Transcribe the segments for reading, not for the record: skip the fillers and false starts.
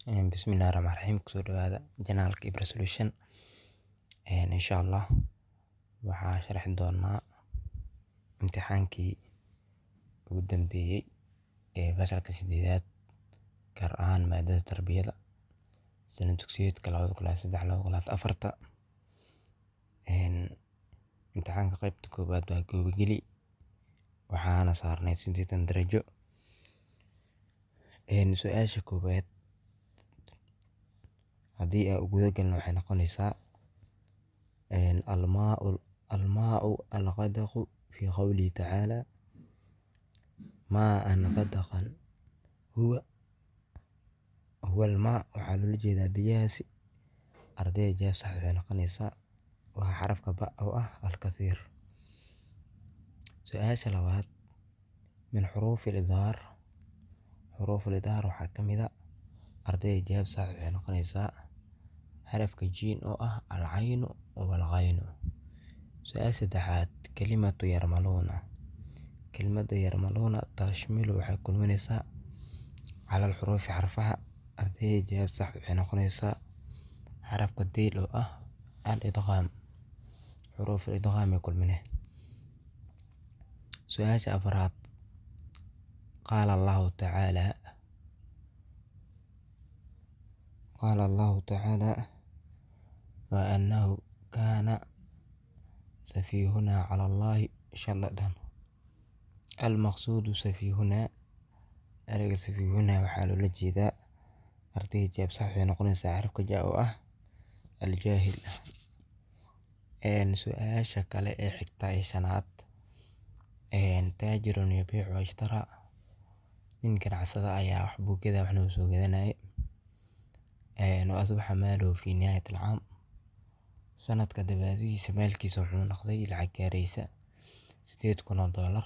Bismillahi Rahmaani Rahiim. Kusoo dhawaada channelka Ibra Solution. Insha Allah waxaa sharxi doonaa imtixaankii ugu dambeeyay ee fasalka sideedaad, gaar ahaan maadada tarbiyada, sanad dugsiyeedka 2003 2004. Imtixaanka qaybta koowaad waa goobageli, waxaana saarneyd 80 darajo. Su-aasha koowaad haddii aan guda galno waxay noqonaysaa: الماء الغدق في قوله تعالى ماء غدقا هو هو الماء. Waxaa loola jeedaa biyahaasi. Ardayda, jawaab sax waxay noqonaysaa waa xarafka ba oo ah الكثير. Su-aasha labaad: من حروف الإظهار, حروف الإظهار waxaa ka mid ah. Ardayda, jawaab sax waxay noqonaysaa xarafka jiin oo ah العين والغين. Su-aasha saddexaad: كلمة يرملون, kelmadda يرملون تشمل waxay kulminaysaa على الحروف xarfaha. Ardayda, jawaab sax waxay noqonaysaa xarafka deel oo ah الإدغام, حروف الإدغام ay kulmine. Su-aasha afraad: قال الله تعالى, قال الله تعالى وأنه كان سفيهنا على الله شططا. المقصود سفيهنا. Ereyga سفيهنا waxaa loola jeedaa. Ardayda, jawaab sax waxay noqonaysaa xarafka ja oo ah الجاهل. Su-aasha kale ee xigta ee shanaad: تاجر يبيع ويشتري, nin ganacsada ayaa wax buu gadaa, waxna wuu soo gadanayay. وأصبح ماله في نهاية العام, sanadka dabaadihiisa maalkiisa wuxuu noqday lacag gaaraysa $8,000.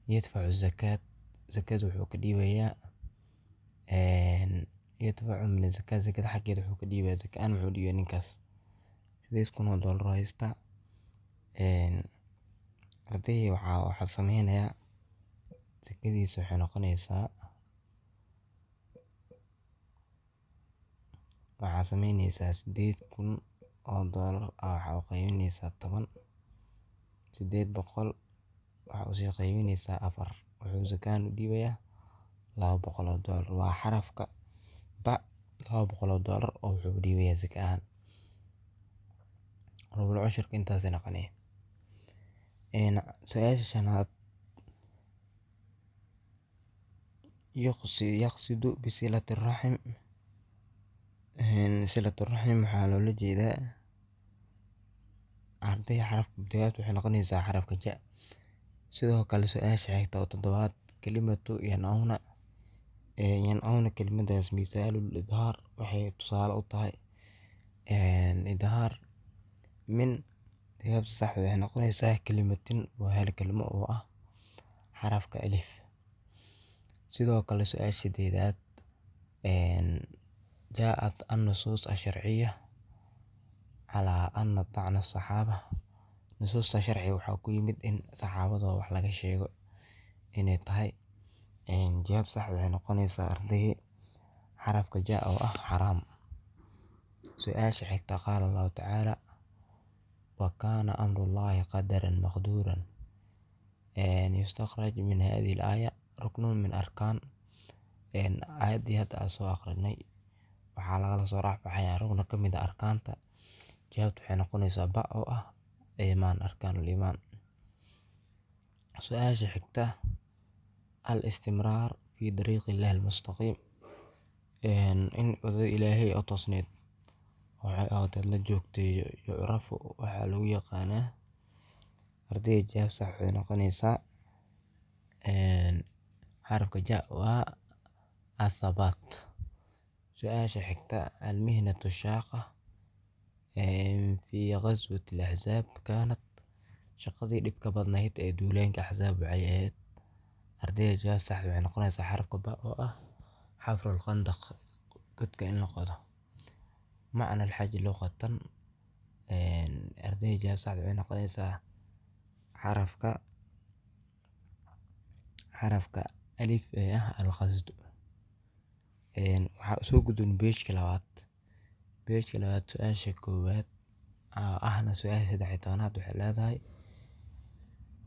يدفع الزكاة, zakada wuxuu ka dhiibayaa. يدفع من الزكاة, zakada xaggeeda wuxuu ka dhiibayaa, zaka ahaan wuxuu dhiibayaa. Ninkaas $8,000 oo haystaa. Ardayda, waxaa sameynayaa zakadiisa waxay noqonaysaa, waxaa sameynaysaa $8,000 waxaa u qaybinaysaa 10, 800 waxaa usii qaybinaysaa afar. Wuxuu zakaan u dhiibayaa $200. Waa xarafka ba, $200 oo wuxuu u dhiibayaa zaka ahaan. Rubul cushurka intaasay noqonaya. Su-aasha shanaad: يقصد بصلة الرحم. صلة الرحم waxaa loola jeedaa. Arday, xarafka jawaabta waxay noqonaysaa xarafka ja. Sidoo kale su-aasha xigta oo toddobaad: كلمة ينأون. ينأون kelimadaas مثال الإظهار, waxay tusaale u tahay إظهار من. Jawaabta saxda waxay noqonaysaa كلمة, waa hal kelmo oo ah xarafka alif. Sidoo kale su-aasha sideedaad: جاءت النصوص الشرعية على أن طعن الصحابة. Nusuusta sharciga waxaa ku yimid in saxaabada wax laga sheego inay tahay. Jawaab sax waxay noqonaysaa, arday, xarafka ja oo ah xaraam. Su-aasha xigta: قال الله تعالى وكان أمر الله قدرا مقدورا. يستخرج من هذه الآية ركن من أركان. Aayaddii hadda aan soo aqrinay waxaa lagala soo raacfaxayaa rukni ka mid ah arkaanta. Jawaabtu waxay noqonaysaa ba oo ah iimaan, أركان الإيمان. Su-aasha xigta: الاستمرار في طريق الله المستقيم, in wadada Ilaahay oo toosneed waxay ahaatee la joogteeyo, يعرف waxaa lagu yaqaanaa. Ardayda, jawaab sax waxay noqonaysaa xarafka ja, waa الثبات. Su-aasha xigta: المهنة الشاقة في غزوة الأحزاب كانت. Shaqadii dhibka badnayd ee duulaanka Axzaab waxay ahayd. Ardayda, jawaab sax waxay noqonaysaa xarafka ba oo ah حفر الخندق, godka in la qodo. معنى الحج لغة. Ardayda, jawaab sax waxay noqonaysaa xarafka alif ee ah القصد. Waxaa usoo gudubnay page-ka labaad. Page-ka labaad su'aasha koowaad ahna su'aasha 13aad waxay leedahay: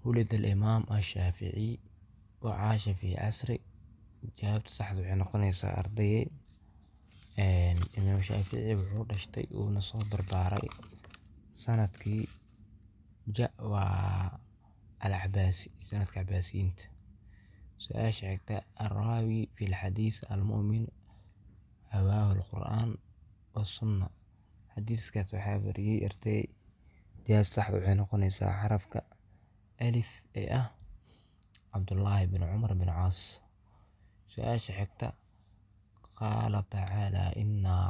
Wulida al-Imaam ash-Shaafici wa caasha fi casri. Jawaabta saxda waxay noqonaysaa, ardayey, Imaam Shaafici wuxuu dhashtay uuna soo barbaaray sanadkii ja waa al-Cabaasi, sanadka Cabaasiyiinta. Su'aasha xigta: Ar-raawi fi al-xadiis al-mu'min hawaahu al-Qur'aan was-sunna. Xadiiskaas waxaa wariyay, arday, jawaabta saxda waxay noqonaysaa xarafka alif ee ah Cabdullaahi bin Cumar bin Caas. Su'aasha xigta: Qaala tacaala innaa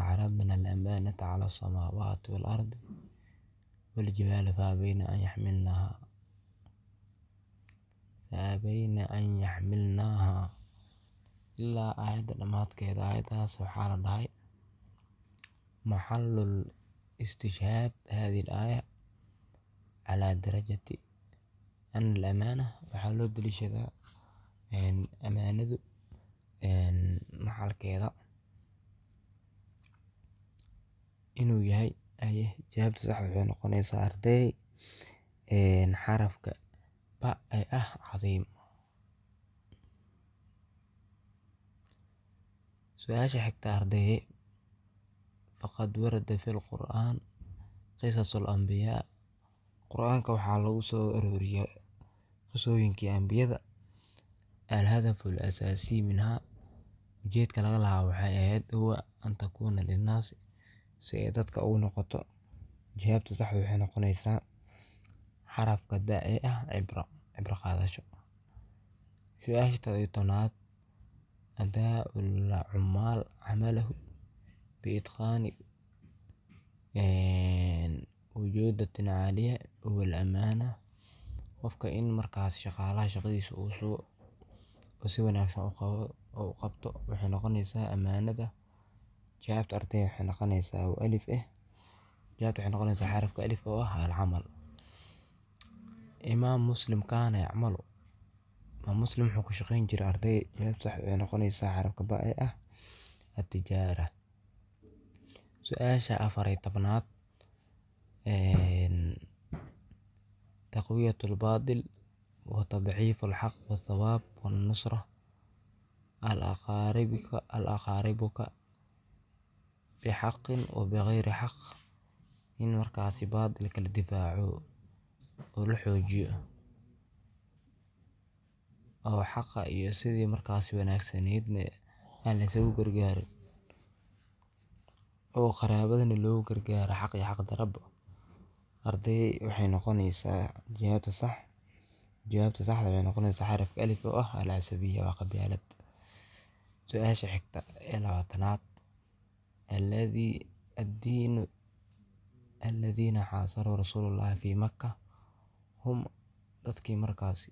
caradna al-amaanata cala as-samaawaati wal-ardi wal-jibaali fa abayna an yaxmilnaaha ilaa aayadda dhammaadkeeda. Aayaddaas waxaa la dhahay maxalul istishhaad hadihi al-aaya calaa darajati ana al-amaana. Waxaa loo daliishadaa amaanadu maxalkeeda inuu yahay. Jawaabta saxda waxay noqonaysaa, arday, xarafka ba ee ah cadiim. Su'aasha xigta, arday: Faqad warada fi lqur'aan qisas al-anbiyaa. Qur'aanka waxaa lagu soo arooriyay qisooyinkii ambiyada. Al-hadafu al-asaasiy minhaa, ujeedka laga lahaa waxay ahayd, huwa an takuuna linnaasi, si ay dadka ugu noqoto. Jawaabta saxda waxay noqonaysaa xarafka da ee ah cibra, cibro qaadasho. Su'aasha 10aad: Adaa'u al-cummaal camalahu bi-itqaani wujuudatin caaliya huwa al-amaana. Qofka in markaas shaqaalaha shaqadiisa uu sugo oo si wanaagsan u qabto waxay noqonaysaa amaanada. Jawaabta, arday, waxay noqonaysaa alif eh. Jawaabta waxay noqonaysaa xarafka alif oo ah al-camal. Imaam Muslim kaana yacmalu, Imaam Muslim wuxuu ku shaqayn jiray, arday? Jawaabta sax waxay noqonaysaa xarafka ba ee ah at-tijaara. Su'aasha 14aad: taqwiyatu al-baadil wa tadciifu al-xaq wa-thawaab wa-nusra al-aqaaribuka bixaqin wa bighayri xaq, in markaasi baadilka la difaaco oo la xoojiyo oo xaqa iyo sidii markaasi wanaagsaneydna aan la isugu gargaarin oo qaraabadana loogu gargaaro xaq iyo xaq daraba, arday, waxay noqonaysaa jawaabta sax. Jawaabta saxda waxay noqonaysaa xarafka alif oo ah al-casabiya, waa qabyaalad. Su'aasha xigta ee 20aad: alladii addiinu aladiina xaasaruu rasuulullahi fi Makka hum, dadkii markaasi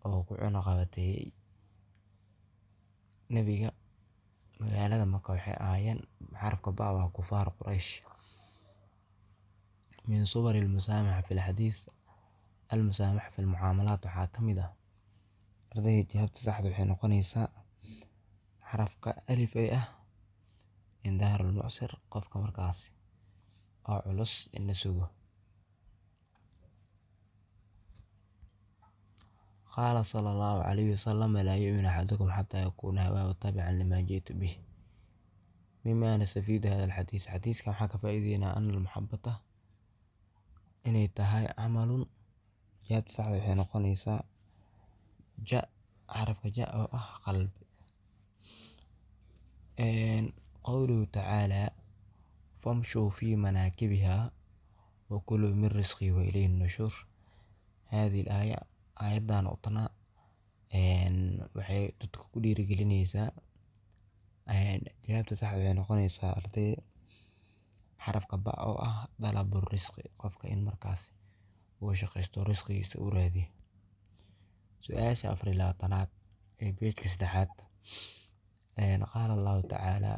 oo ku cunaqabateeyay nabiga magaalada Maka waxay ahaayeen? Xarafka ba waa kufaar Quraysh. Min suwar al-musaamaxa fi al-xadiis, al-musaamaxa fi al-mucaamalaat waxaa ka mid ah, arday, jawaabta saxda waxay noqonaysaa xarafka alif ee ah indaar al-mucsir, qofka markaas oo culus in la sugo. Qaala sala allahu calayhi wasalam: laa yu'minu axadukum xataa yakuuna hawaahu tabican limaa ji'tu bih. Mima nastafiidu hada alxadiis, xadiiskan waxaa ka faa'iideynaa ana almaxabata inay tahay camalun. Jawaabta saxda waxay noqonaysaa ja, xarafka ja oo ah qalbi. Qowluhu tacaala: famshuu fi manaakibiha wa kuluu min risqihi wa ilayhi nushuur. Hadihi al-aaya, aayadan utana waxay dadka ku dhiirigelinaysaa. Jawaabta saxda waxay noqonaysaa, arday, xarafka ba oo ah dalabu risqi, qofka in markaas uu shaqaysto, risqigiisa uu raadiyo. Su'aasha 24aad ee page-ka saddexaad: qaala Allahu tacaala: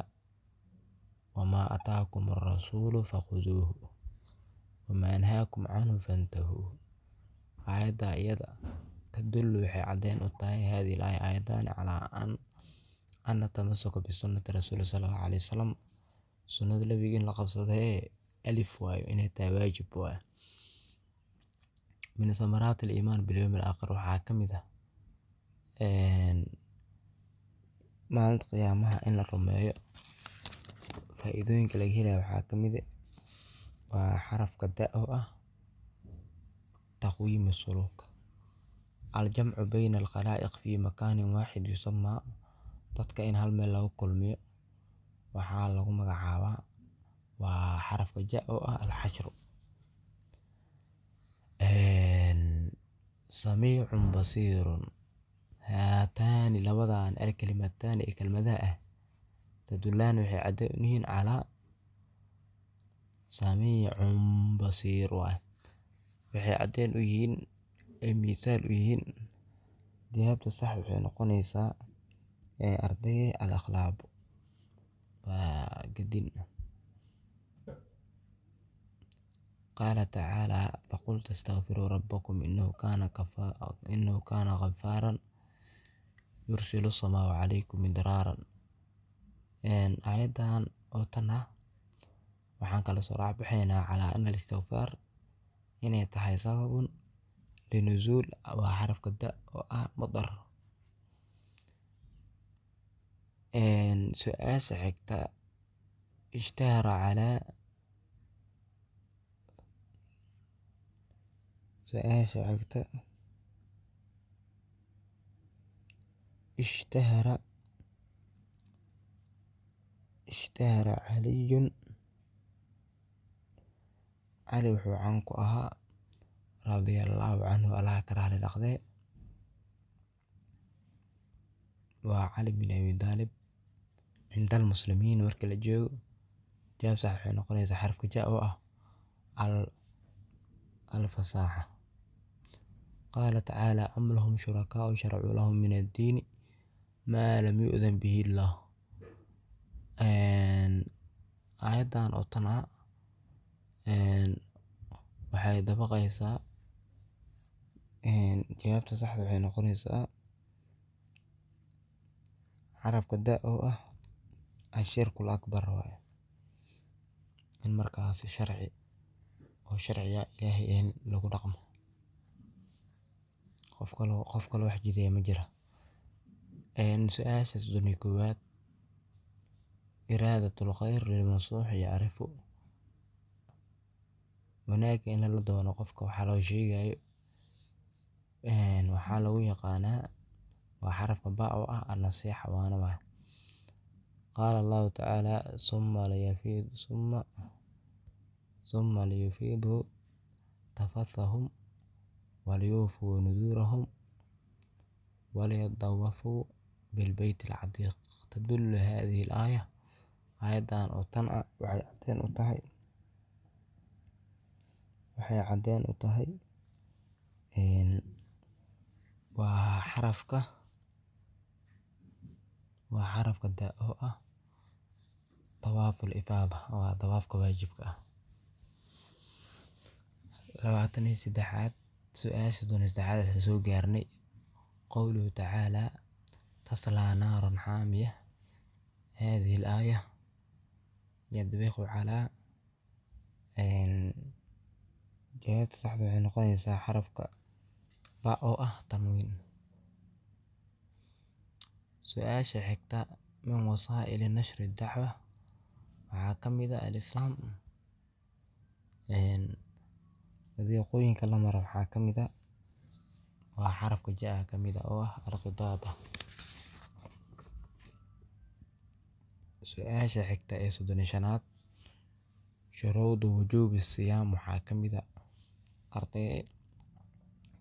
wamaa ataakum arrasuulu fakhuduuhu wamaa nahaakum canhu fantahuu. Aayadda iyada tadullu, waxay caddeyn u tahay, hadihi al-aaya, aayadani, calaa an An natamasuka bisunnati rasuuli sallallahu alayhi wasallam, sunnada nabiga in la qabsado alif waye, inay tahay waajib waye. Min samaraat al-iimaan bil-yawm al-aakhir waxaa ka mid ah maalinta qiyaamaha in la rumeeyo. Faa'iidooyinka laga helayo waxaa ka mid ah waa xarafka da oo ah taqwiim as-suluuk. Al-jamcu bayna al-khalaa'iq fi makaanin waaxid yusammaa, dadka in hal meel lagu kulmiyo waxaa lagu magacaabaa waa xarafka ja oo ah al-xashru. Samiicun basiirun, haataani labadan alkalimataani ee kelmadaha ah tadulaan waxay cadeen u yihiin calaa samiicun basiir waay, waxay cadeen u yihiin ay miisaal u yihiin. Jawaabta sax waxay noqonaysaa arday al-akhlaaq waa gadin. Qaala tacaala faqultu astaghfiruu rabbakum innahu kaana ghafaaran yursilu samaa calaykum midraaran. Aayadan oo tan ah waxaan kala soo raacbaxaynaa calaa anna al-istighfaar inay tahay sababun linuzuul waa xarafka da oo ah madar. Su-aasha xigta ishtahara calaa, su-aasha xigta ishtahara caliyun, cali wuxuu caan ku ahaa radiyallahu canhu, allaha ka raali noqdee, waa Cali bin Abi Talib cinda al-muslimiin marka la joogo. Jawaab sax waxay noqonaysaa xarafka ja oo ah al-fasaaxa. Qaala tacaala am lahum shurakaa'u sharacuu lahum min ad-diini maa lam yu'dan bihi Allah. Aayadan oo tan ah waxay dabaqaysaa, jawaabta saxda waxay noqonaysaa xarafka da oo ah ashirkul akbar waay, in markaasi sharci oo sharciga ilaahay ahayn lagu dhaqmo, qof kale wax jideeya ma jira. Su-aasha 31aad iraadatul khayr lilmansuux yacrifu, wanaagga in lala doono qofka waxaa loo sheegayo waxaa lagu yaqaanaa waa xarafka ba oo ah an-nasiixa waana waay. Qaala Allahu tacaala summa liyufiiduu tafathahum waliyuufuu nuduurahum waliyadawafuu bilbayt alcatiiq. Tadullu haadihi al-aaya, aayadan oo tan ah waxay cadeen u tahay, waxay cadeen u tahay waa xarafka, waa xarafka da oo ah tawaaful ifaada, waa tawaafka waajibka ah. 23aad, su-aasha 33aad ee soo gaarnay, qowluhu tacaala taslaa naaran xaamiya, haadihi al-aaya yadbiqu calaa, jawaabta saxda waxay noqonaysaa xarafka ba oo ah tanwiin. Su-aasha xigta min wasaa'ili nashri dacwa waxaa ka mid ah al-islaam. Wadiiqooyinka la maro waxaa ka mid ah waa xarafka ja ka mid ah oo ah al-khitaaba. Su-aasha xigta ee 35aad shuruudu wujuubi siyaam waxaa ka mid ah arday,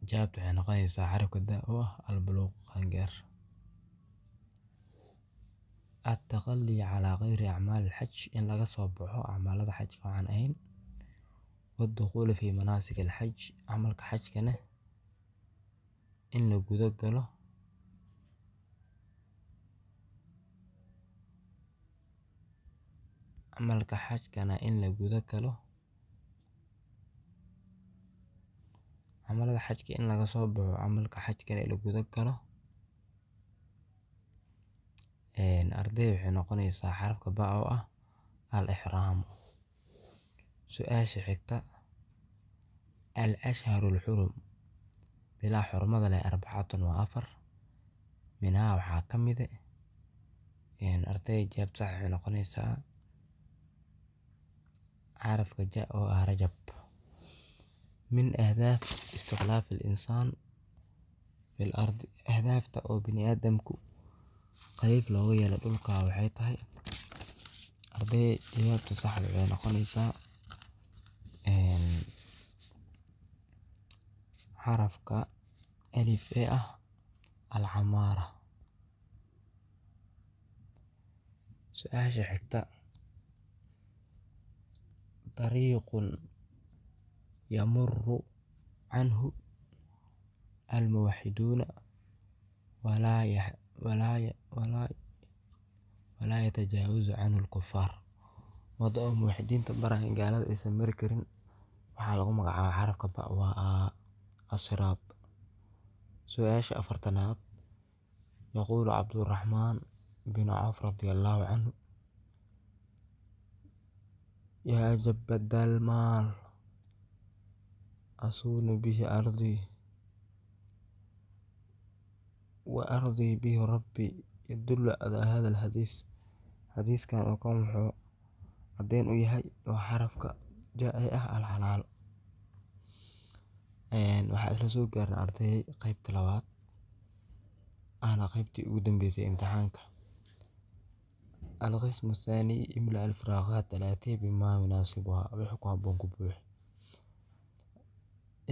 jawaabta waxay noqonaysaa xarafka da oo ah al-buluuq, qaangaar. At-takhalli calaa ghayri acmaal al-xaj, in laga soo baxo acmaalada xajka waxaan ahayn, wadukhuuli fi manaasik al-xaj, camalka xajkana in la guda galo, camalka xajkana in la guda galo, camalada xajka in laga soo baxo, camalka xajkana in la guda galo. Arday waxay noqonaysaa xarafka ba oo ah al-ixraam. Su-aasha xigta, al-ashharu al-xurum, bilaha xurmada leh, arbacatun waa 4, minhaa waxaa ka mid ah. Arday, jawaabta sax waxay noqonaysaa xarafka ja oo ah Rajab. Min ahdaaf istiqlaaf al-insaan fil ardi, ahdaafta oo biniaadamku khaliif looga yeelo dhulka waxay tahay. Arday, jawaabta saxda waxay noqonaysaa xarafka alif ee ah alcamaara. Su-aasha xigta, dariiqun yamuru canhu almuwaxiduuna walaa yatajaawazu canhu alkufaar, wado oo muwaxidiinta marayan gaalada aysan mari karin waxaa lagu magacaabaa xarafka ba, waa asiraad. Su-aasha 40aad, yaquulu Cabduraxmaan bin Cawf radia allahu canhu, yaa jabadal maal asuunu bihi ardii wa ardii bihi rabbi, yadullu calaa hada alxadiis, xadiiskan oo kan wuxuu cadeen u yahay waa xarafka ja ee ah alxalaal. Waxaa isla soo gaarnay, arday, qaybta labaad ahna qaybtii ugu dambeysay imtixaanka. Alqismu athaani, imla alfaraaqaat alaatiya bimaa yunaasibuhaa, wixii ku habboon ku buux.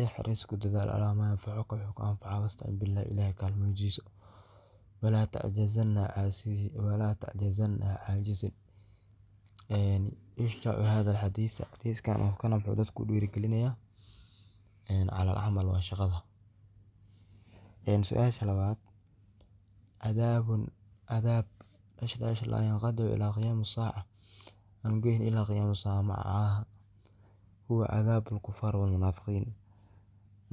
Ixris, ku dadaal, calaa maa yanfacuka, wixii ku anfaca, wastacin billah, Ilaahay kaalmo weydiiso, walaa tacjazanna, ha caajisin. Yushjacu hada alxadiis, xadiiskan oo kana wuxuu dadku ku dhiirigelinayaa cala alcamal, waa shaqada. Su-aasha labaad, cadaabun cadaab dash dash laa yanqadicu ilaa qiyaami saaca, aan goyn ilaa qiyaami saaca, macaha huwa cadaabu alkufaar walmunaafiqiin.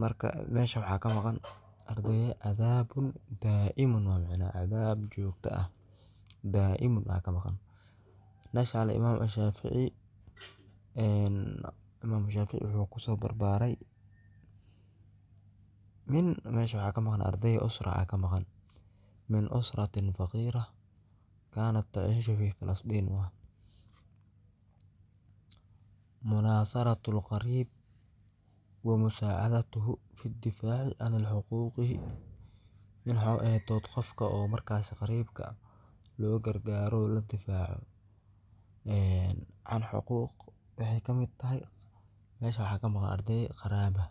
Marka meesha waxaa ka maqan, ardaya, cadaabun daa'imun, waa macnaa cadaab joogto ah, daa'imun aa ka maqan. Nasha alimaam ashaafici, imaam Shaafici wuxuu kusoo barbaaray min, meesha waxaa ka maqan, ardaya, usra aa ka maqan, min usratin faqiira kaanat taciishu fi Falastiin. Waa munaasaratu alqariib wa musaacadatuhu fi difaaci can xuquuqihi, in tood qofka oo markaas qariibka loo gargaaro, la difaaco can xuquuq waxay ka mid tahay. Meesha waxaa ka maqan, arday, qaraaba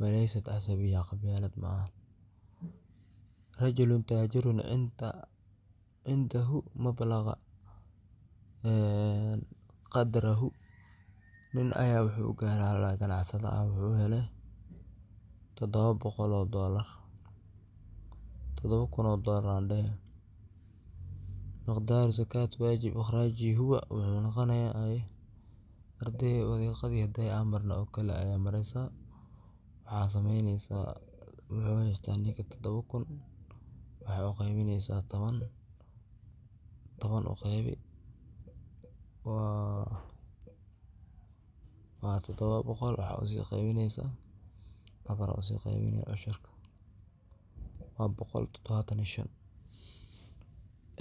walaysat casabiya, qabyaalad maaha. Rajulun taajirun cindahu mablaga qadrahu, nin ayaa wuxuu gaaraa ganacsada ah, wuxuu helay $700, $7,000 aan dhehe. Miqdaaru zakaat waajib ikhraajihi huwa, wuxuu noqonayaa ay, arday, wadiiqadii haday aan marna oo kale ayaa maraysaa. Waxaa sameynaysaa, wuxuu haystaa ninka 7,000, waxaa u qaybinaysaa 10, 10 u qaybi waa 700, waxaa usii qaybinaysaa 4, usii qaybinaya cusharka waa 175.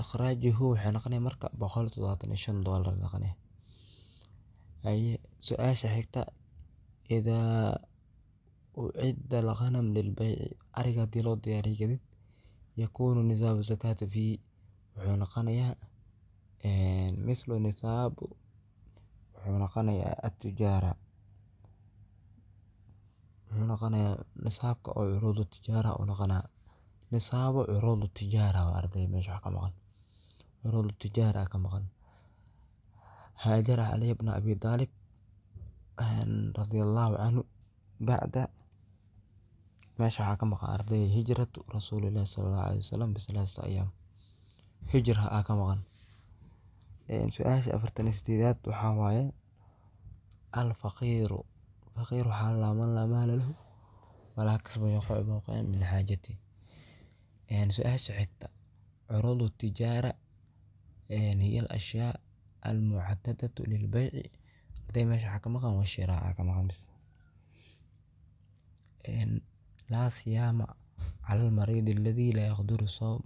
Ikhraajuhu waxay noqonaya marka $175 noqonaya. Haye, su-aasha xigta, idaa ucidda alghanam lilbayci, ariga hadii loo diyaariyo gadid, yakuunu nisaabu zakaati fiihi, wuxuu noqonayaa mithlu nisaab, wuxuu noqonayaa atijaara, wuxuu noqonayaa nisaabka oo curuud tijaara uu noqonaa, nisaabu curuud tijaara waa. Arday, meesha wax ka maqan curuud tijaara ka maqan. Haajara Cali ibn Abi Talib radiyallahu canhu bacda, meesha waxaa ka maqan, arday, hijratu rasuulillahi sallallahu alayhi wasallam bithalathati ayaam, hijra aa ka maqan. Su-aasha 48aad waxaa waaye, alfaqiiru, faqiir waxaa la man laa maala lahu walaa kasba yaqacu mawqican min xaajati. Su-aasha xigta, curuud tijaara. Hiya al-ashyaa al-mucadadatu lil-bayci. Ardey mesha waxaa kamaqan wa shiraa aa kamaqan bes. Laa siyaama cala al-mariidi alladhi laa yaqdiru sawm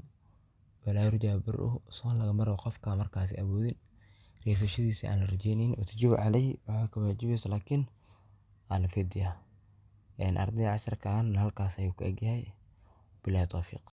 wa laa yurja bur'uhu. Soon lagama rabo qofka markaasi awoodin reysashadiisa aan la rajeyneynin, watajibu caleyhi waxaa kuwaajibayso lakin al-fidya. Ardey casharkaan halkaas ayuu ku egyahay. Billahi tawfiiq.